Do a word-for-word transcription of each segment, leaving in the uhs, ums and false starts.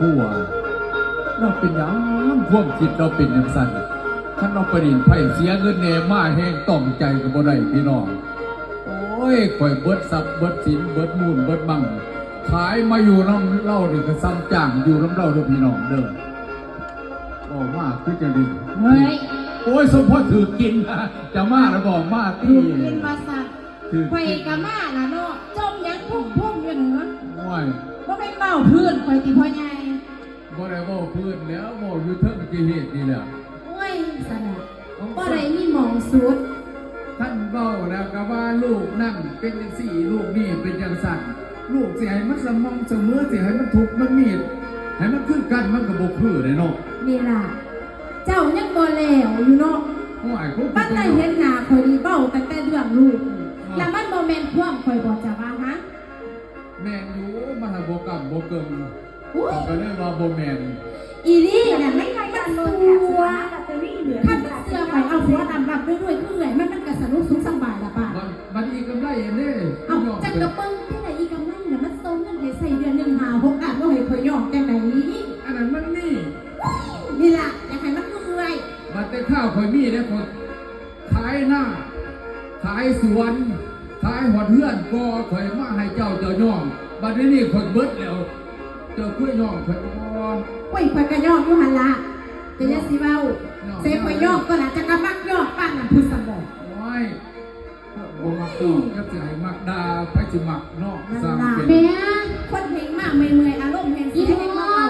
ผัว เราเป็นหยังความคิดเราเป็นจั่งซั้น คันเราไปเล่นไพ่เสียเงินแหน่ มาแฮงต้องใจก็บ่ได้พี่น้อง โอ้ย ข่อยเบิดทรัพย์เบิดสินเบิดมูลเบิดมั่ง ขายมาอยู่นำเรานี่ก็ส่ำจ้างอยู่นำเราเด้อพี่น้องเด้อ เว้ามาคือจั่งใด๋ เฮ้ย โอ้ย สมพอถืกกิน จะมาแล้วบ่ มาติ ถืกกินว่าซั่น ถืกกิน ข่อยก็มาล่ะเนาะ จ่มหยังพุ้มๆอยู่นี่หะ โอ้ย บ่แม่นเว้าพื้นข่อยติพ่อใหญ่ บ่ได้เว้าพื้นแล้ว เว้าอยู่เทิงกิเลสนี่แหละ โอ้ย ซั่นน่ะ ของ บ่ได้มีหม่องสุด ท่านเว้าแล้วก็ว่าลูกนั่นเป็นจั่งซี้ ลูกนี่เป็นจั่งซั้น ลูกสิให้มันสม่ำเสมอ สิให้มันถูกมันมีด ให้มันคือกัน มันก็บ่คือเด้เนาะ นี่ล่ะ เจ้ายังบ่แล้วอยู่เนาะ โอ้ย กู มันได้เห็นหน้าข่อยนี่เว้าตั้งแต่เรื่องลูก อ่า แล้วมันบ่แม่นความข่อยบ่จ้ะว่า ฮะ แม่นอยู่ มันหาบ่กำบ่เกิง อุ๊ย ก็เลยว่าบ่แม่น อีนี่น่ะมัน มันซัว คันมันเชื่อข่อยเอาผัวดำรับด้วยๆ คือเอื้อยมัน มันก็สนุกสุขสำบายล่ะป้า บัด บัดอีกำไรอันนี้ เอา ยอม จักกะเบิ่งที่ไหนอีกำไรน่ะ มันส่งเงินให้ใส่เดือนหนึ่งห้าหกล้าน บ่ให้ข่อยยอมจังใด๋ อันนั้นมันนี่ อุ๊ย นี่ล่ะ อยากให้มันคือเอื้อย บัดแต่ข้าวข่อยมีแล้วข่อย ขายนา ขายสวน ขายฮอดเฮือนก็ข่อยมาให้เจ้า เจ้ายอม บัดนี้นี่ข่อยเบิดแล้ว เจ้าคือยอมข่อยบ่ โอ้ย ข่อยก็ยอมอยู่หั่นล่ะ แต่อย่าสิเว้า ยอม เสยข่อยยอมก็ล่ะ จะกะมักยอมปานนั้นพุ้นซั้นบ่ โอ้ย บ่มักดอก จักสิให้มักด่า ไผสิมักเนาะ นั่นล่ะ สร้างเป็น แม่ คนเฮงมาเมื่อยๆ อารมณ์แฮงสิ อี เฮงมาเว้า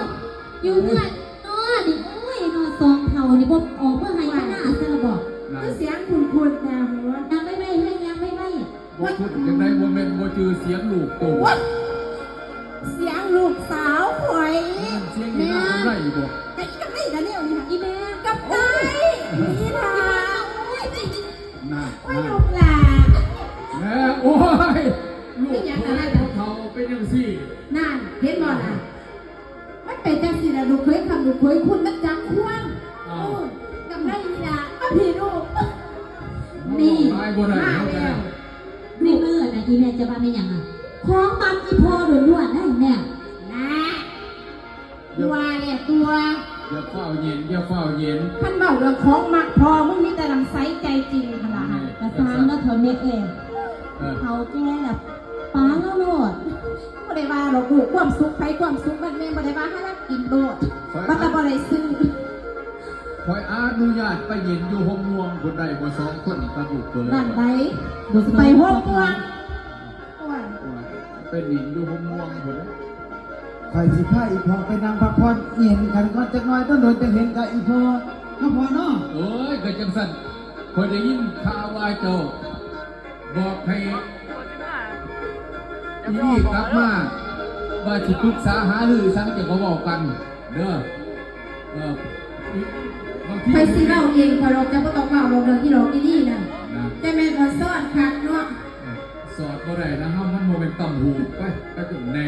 อยู่เฮือนเนาะนี่ โอ้ยเนาะ สองเฒ่านี่บ่ออกมาไฮ่มานาซะละบ่ นั่น คือเสียงคุ้นๆ นะหัว ยังไม่ไหว ให้ยังไม่ไหว บ่คุ้นจังใด๋ บ่แม่นบ่จื่อเสียงลูกโต โอ๊ย เสียงลูกสาวข่อย เสียงอีหยังกำไรบ่ แต่อีกำไรก็แนวนี้ค่ะ อีแม่ กำไร นี่ล่ะ โอ๊ย น่ะ โอ๊ย ลูกหล่า แม่ โอ้ย ลูก เป็นหยัง เฒ่า อะไรนะ เฒ่าเป็นจั่งซี้ นั่น เห็นบ่ล่ะ มันเป็นจั่งซี้ล่ะ ลูกเขยคำ ลูกเขยคุณ มันจักควร อ้าว เออ กำไรนี่ล่ะ มาพี่ลูก นี่ หลายบ่ได้ มา เฮาก็ได้ แล้ว ในมื้อน่ะ อีแม่จะว่าแม่นหยังอะ ของมักอีพ่อล้วนๆ นะแม่ นะ อย่า ว่าแล้วตัว อย่าฟ้าวเย็น อย่าฟ้าวเย็น คันเว้าเรื่องของมักพ่อ มึงมีแต่น้ำใสใจจริงหั่นล่ะ นี่ กะซ่างเนาะเฒ่าแม่เอ้ย เออ เฒ่าแก่แล้ว ปาลาวโลด บ่ได้ว่าดอกลูก ความสุขไผความสุขมัน แม่บ่ได้ว่าหาลาวกินโลด ข้อย ว่าแต่บ่ได้ซื้อ ข้อยอนุญาตไปเย็นอยู่โฮมม่วงพุ้นได้บ่ สองคนกับลูกเขย นั่นใด๋ ไปโฮมม่วง โอ้ย โอ้ย ไปเย็นอยู่โฮมม่วงพุ้น ข้อยสิพาอีพ่อไปนั่งพักผ่อนเย็นกันก่อนจักหน่อย โดนๆ จั่งเห็นกะอีพ่อ เนาะพ่อเนาะ โอ้ย ก็จั่งซั้น ข้อยได้ยินข่าวว่าเจ้า บอกให้อีนี่กลับมา ว่าสิปรึกษาหารือสัง จะก็เว้ากัน เด้อ เออ บางที ไผสิเว้าเอง ข้อยดอก เจ้าบ่ต้องเว้าดอก เรื่องอีหลอกอีนี่น่ะ นะ แต่แม่นว่าสอดคักเนาะ เออ สอดบ่ได้นะ เฮามันบ่แม่นตำหู ไป ไปจุ่มแน่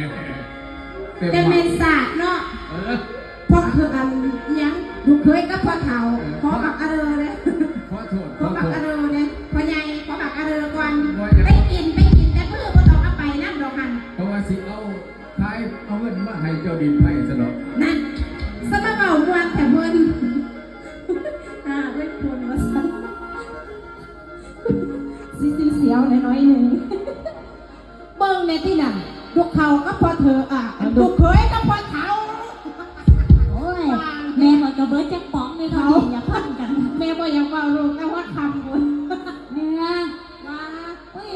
แต่แม่นสาดเนาะ เออ พ่อคืออันอิหยัง ลูกเขยกับพ่อเฒ่า เออ ขอบักอะเรอเลย ขอโทษ ขอบักอะเรอเลย พ่อใหญ่ ขอบักอะเรอก่อน บ่อยาก ไปกิน ไปกิน แต่มื้อบ่ต้องเอาไปนำดอกหั่น เพราะว่าสิเอา ขาย เอาเงินมาให้เจ้าดินไผซะดอก นั่น สมาเว้าม่วนแท้เพิ่น อ่า เว้ยคุณว่าซั่น สิเสียวๆ หน่อยๆ หนึ่ง เบิ่งแน่ตินั่น ลูกเฒ่ากับพ่อเฒ่า อ่ะ ลูกเขยกับพ่อเฒ่า โอ้ย แม่ข้อยก็เบิดจักป๋องเลยเนาะ เอา อย่าพันกัน แม่บ่อยากเว้าลูก แต่ว่าคำบุญ แม่ ว่า โอ้ย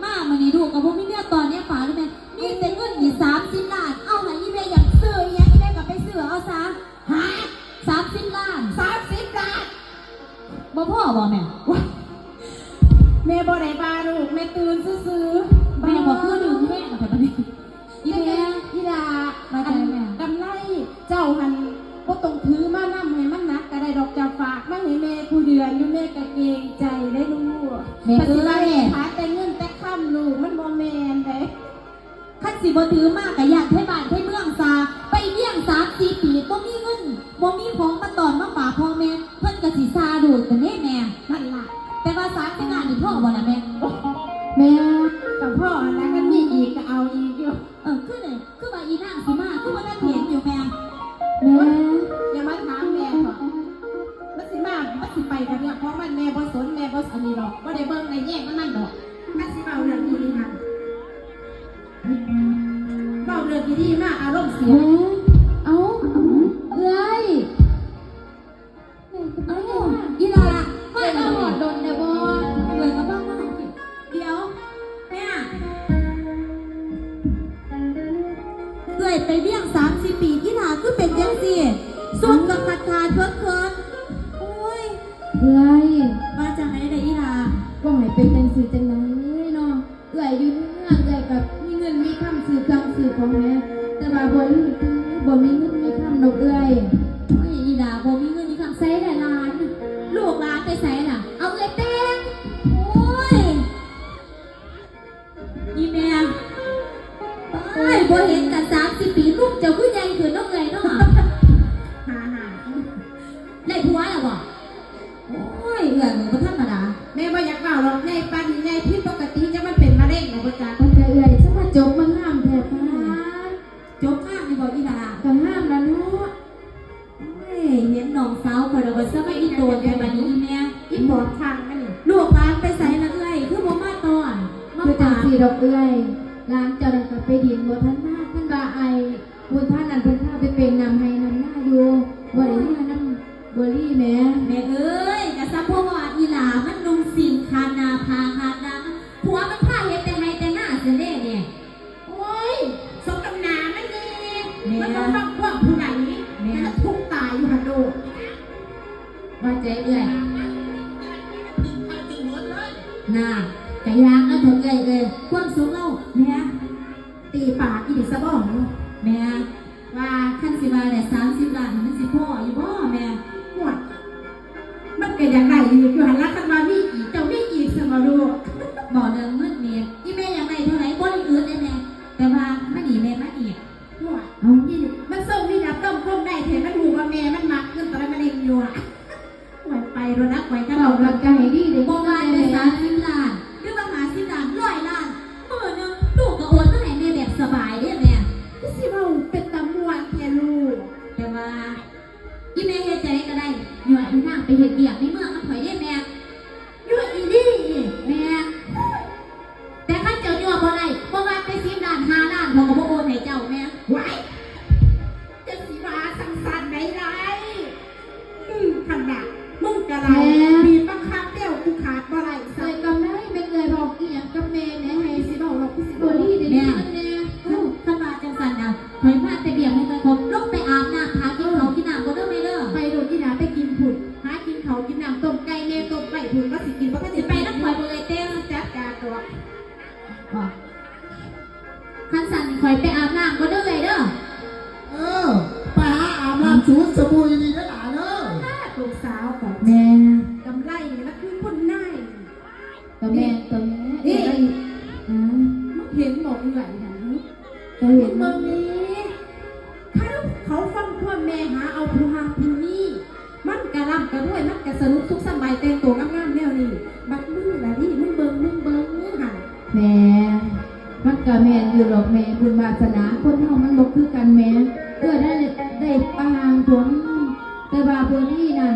มามื้อนี้ลูกก็บ่มีเมียตอนเมียฝากเลยแม่ มีแต่เงินนี่สามสิบล้าน เอาให้อีแม่อยากซื้ออิหยังอีแม่ก็ไปซื้อเอาซะ ฮะ สามสิบล้าน สามสิบล้าน บ่พอบ่แม่ ว้า แม่บ่ได้ว่าลูก แม่ตื่นซื่อๆ แม่บ่คือดึงแฮงแต่บัดนี้ อีแม่ อีหล่า ว่าจั่งใด๋แม่ อันกำไรเจ้าหั่นบ่ต้องถือมานำให้มันหนักก็ได้ดอก เจ้าฝากมาให้แม่คู่เดือนอยู่ แม่ก็เกรงใจเด้ลูก แม่เอ้ย คันสิว่าแม่หาแต่เงินแต่คำลูก มันบ่แม่นเด้ คันสิบ่ถือมาก็ย้านไทบ้านไทเมืองซา ไปเวียงสามสี่ปี บ่มีเงิน บ่มีของมาต้อนมาฝากพ่อแม่ เพิ่นก็สิซาดูดกันเด้แม่ นั่นล่ะ แต่ว่าสามสิบล้านนี่พอบ่ล่ะแม่ แม่ ก็พอหั่นล่ะ คันมีอีกก็เอาอีกอยู่ เออ คือได๋ คือว่าอีนางสิมา คือบ่ทันเห็นอยู่แม่ ซะมาอีโตนแท้บัดนี้อีแม่ อีปอบทางมันนี่ ลูกหลานไปไสละเอื้อย คือบ่มาต้อน มา คือจัง ปา ซี่ดอกเอื้อย หลานเจ้านั่นก็ไปดินบ่ทันมา คันว่าอ้ายบุญท่านนั่นเพิ่นพาไปเป็นนำไห้นำนาอยู่ บ่ได้มานำบัวลีแหม แม่เอ้ย กะซะเพราะว่าอีหล่ามันนุ่งสิ้นขาดหน้าผ้าขาดตา ผัวมันพาเฮ็ดแต่ไห้แต่นาซั่นเด้เนี่ย โอ้ย สมน้ำหน้ามันนี่ แม่ มันบ่ฟังความผู้ใด แม่ มันทุกข์ตายอยู่หั่นโดด ว่าใจเอื้อย น่ะ กะยากนะเถาะเอื้อยเอ้ย ความสุขเฮา แม่ ตีปากอีนี่ซะบ่ แม่ ว่าคันสิว่าได้สามสิบล้านนี่มันสิพออยู่บ่แม่ โอ้ย มันก็อยากได้อีกอยู่หั่นล่ะ คันว่ามีอีก เจ้ามีอีกซั่นบ่ลูก เว้าเรื่องเงินนี่ อีแม่อยากได้เท่าใดบ่ได้อึดเด้แม่ แต่ว่ามานี่แม่มานี่ โอ้ย เอ้า อีนี่มันส่งมีดาบต้มคมได้แท้ มันรู้ว่าแม่มันมักเงินตะละมันเองอยู่อะ ไหวไปรถนักไหวกัน เว้ากันก็ให้ดีเด้อ บ่ว่าแต่สามสิบล้าน หรือว่าห้าสิบล้าน ร้อยล้าน มื้อหนึ่งลูกก็โอนมาให้แม่แบบสบายเด้แม่ คือสิเว้าเป็นตาม่วนแท้ลูก แต่ว่า อีแม่เฮ็ดจั่งใดก็ได้ ย้อนอีนางไปเฮ็ดเวียกในเมืองนำข่อยเด้แม่ ย้อนอีนี่ แม่ แต่คันเจ้าย้อนบ่ได้ บ่ว่าแต่สิบล้าน ห้าล้าน เขาก็บ่โอนให้เจ้าแม่ ว้าย จะสิว่าสังสรรค์ได้ไร อืม ขนาดมึงกะไร แม่ บีบบังคับเดี่ยวกูขาดบ่ไร ใส่กำไรแม่เอื้อยบอกอีหยังกับแม่แหน่ ให้สิบอกหรอก กูสิบ่ดีเด้ แม่ แม่ เอ้า คันว่าจังซั่นน่ะ ข่อยมาแต่เวียกแม่ข่อยขอลงไปอาบน้ำ หากินข้าวกินน้ำก่อนเด้อแม่เด้อ ไปโลดอีหล่า ไปกินพุ้น หากินข้าวกินน้ำ ต้มไก่แม่ต้มไว้พุ้น ว่าสิกินบ่ทัน สิไปนำข่อยบ่เอ่ยเต้ จัดการตัว ว่า คันซั่นข่อยไปอาบน้ำก่อนเด้อเอ้ยเด้อ เออ ไปหาอาบน้ำสูสบู่อีหลีเด้อหล่าเด้อ ลูกสาวของ แม่ กำไรนี่ละคือคุณนาย ก็แม่น ก็แม่น นี่ เอ้ย อืม มึงเห็นบ่เอื้อยหั่นหึ ก็เห็น มึงเบิ่งนี่ คันเขาฟังความแม่หาเอาผู้ฮักผู้นี้ มันกะร่ำกะรวย มันกะสนุกสุขสำบาย แต่งตัวงามๆแนวนี้ บัดมึงล่ะนี่ มึงเบิ่ง มึงเบิ่ง มึงหั่น แม่ มันก็แม่นอยู่ดอกแม่ บุญวาสนาคนเฮามันบ่คือกันแม่ เพื่อได้ ได้ปางตัวนี้ แต่ว่าพวกนี้นั่น